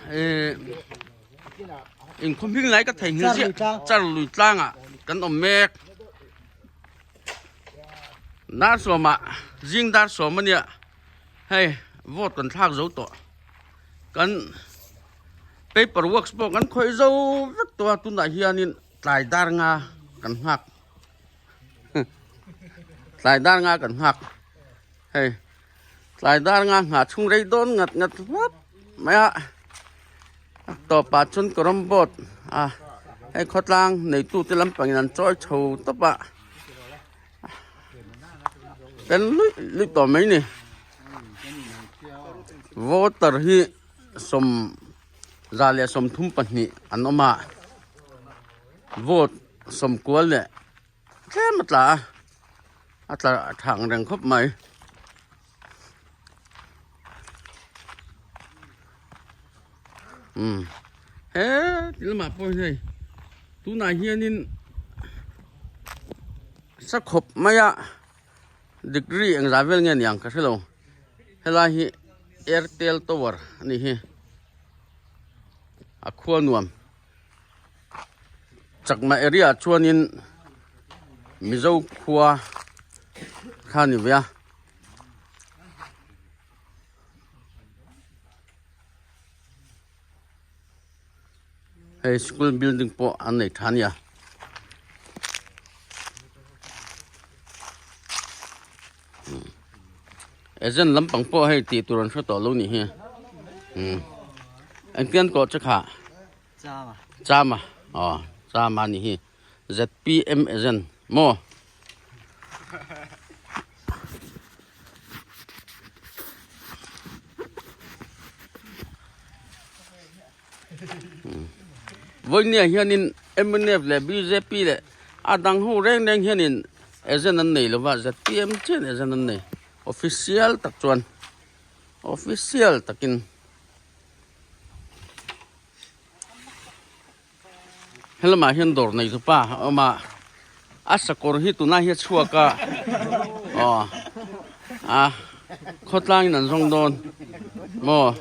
Eh inkhawm hming lai ka theihnghilh ziah Charlui tlangah kan awm mek. Dar sawmah zing dar sawm a nia hei vote kan thlak zo tawh kan paper works pawh kan khawih zo vek tawh a tunah hianin tlai dar nga kan nghak tlai dar nga kan nghak hei tlai dar nga nghah chhung rei dawn ngat ngat hlawp mai a a tawpah chuan carrom board a hei khawtlang neitute lampangin an chawi chho tawp a pen luih luih tawh mai ni voter hi sawm za leh 32 an awm a vote 90 leh tlem a tla a a tla tha ang reng khawp mai. Umm he ti lamah pawh hian hei tunah hianin sa khawp mai a degree engzah vel nge niang ka hrelo helai hi airtel tower a ni hi a khua nuam. Chakma area ah chuanin Mizo khua kha a ni ve a. Hei school building pawh an nei tha ania. Agent lampang pawh hei tih tur an hre tawh lo nih hi. Engtian kawh che kha? Chama. Chama. Aw, Chama nih hi. ZPM agent maw? Vawinia hianin mnf leh bjp leh a dang ho reng reng hianin agent an nei lova zpm chian agent an nei official tak chuan official takin Helamah hian dawr nei tupa a awm a a sakawr hi tunah hian a chhuak a aw a khawtlangin an zawng dawn maw.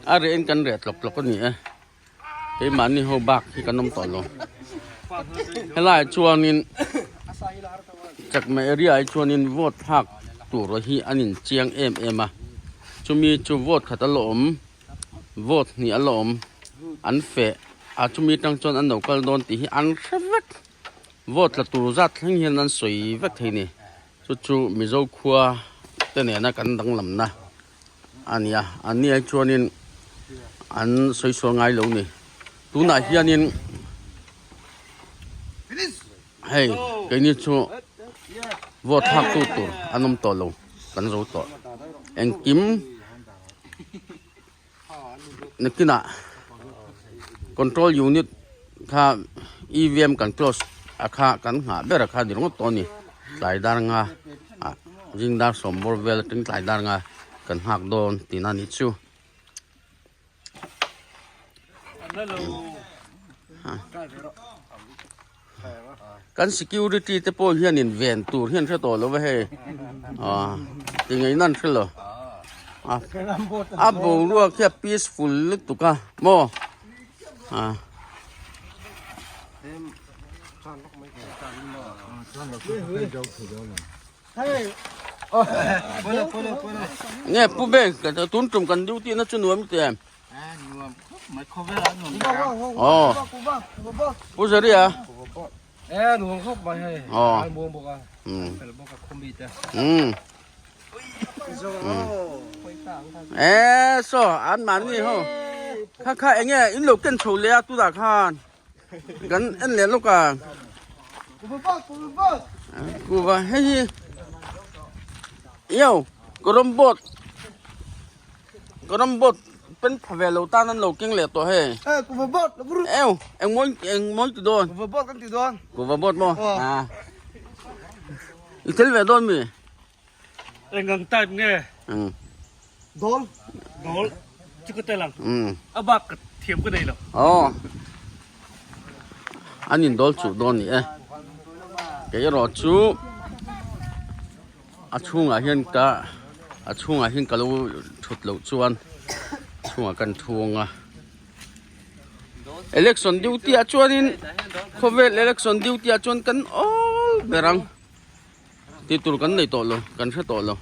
A reh in kan reh tlawk tlawk a ni e. Keimahni ho bak hi kan awm tawh lo. Helaiah chuanin Chakma area ah chuanin vote thlak tur hi an inchiang em em a. Chumi chu vote khat a la awm, vote hnih a la awm, an feh a chumi tang chuan an lo kal dawn tih hi an hre vek. Vote tla tur zat thleng hian an sawi vek thei a ni. Chu chu Mizo khua te nena kan danglamna a ni a an ni ai chuanin an sawi sual ngai lo ni tunah hianin hei keini chu vote thlak tu tur an awm tawh lo kan zo tawh engkim nakinah control unit kha evm kan close a kha kan nghah ber a kha ni ringawt tawh a ni tlai dar nga ah zing dar sawm bawr vel atang tlai dar nga kan nghak dawn tihna a nih chu. Kan security te pawh hianin ven tur hian hre tawh lo va hei ah tingeina an hre lo a boruak hi a peaceful lutuk a maw ah. Nge pu be tun tum kan duty na chu nuam i ti em? Aw Pu Zaria Aw Um E saw an mahni ho kha kha enge in lo ken chho leh a tunah khan kan en leh lawk a kuva hei hi io carrom board Carrom board pen pha ve lo tan an lo keng leh tawh hei. Eh kuva board la bur. Eo eng mawi eng mawi ti dawn. Kuva board kan ti dawn. Kuva board maw? Ah. I tel ve dawn mi? Eng ang type nge? Um. Dol. Dol chu ka tel ang. Um. A bak ka thiam ka nei lo. Oh. An indawl chuh dawn ni e. Kei erawh chu a chhungah hian ka a chhungah hian ka lo thut loh chuan chhungah kan thung a. Election duty ah chuanin khawvel election duty ah chuan kan awl ber ang. Tih tur kan nei tawh lo kan hre tawh lo.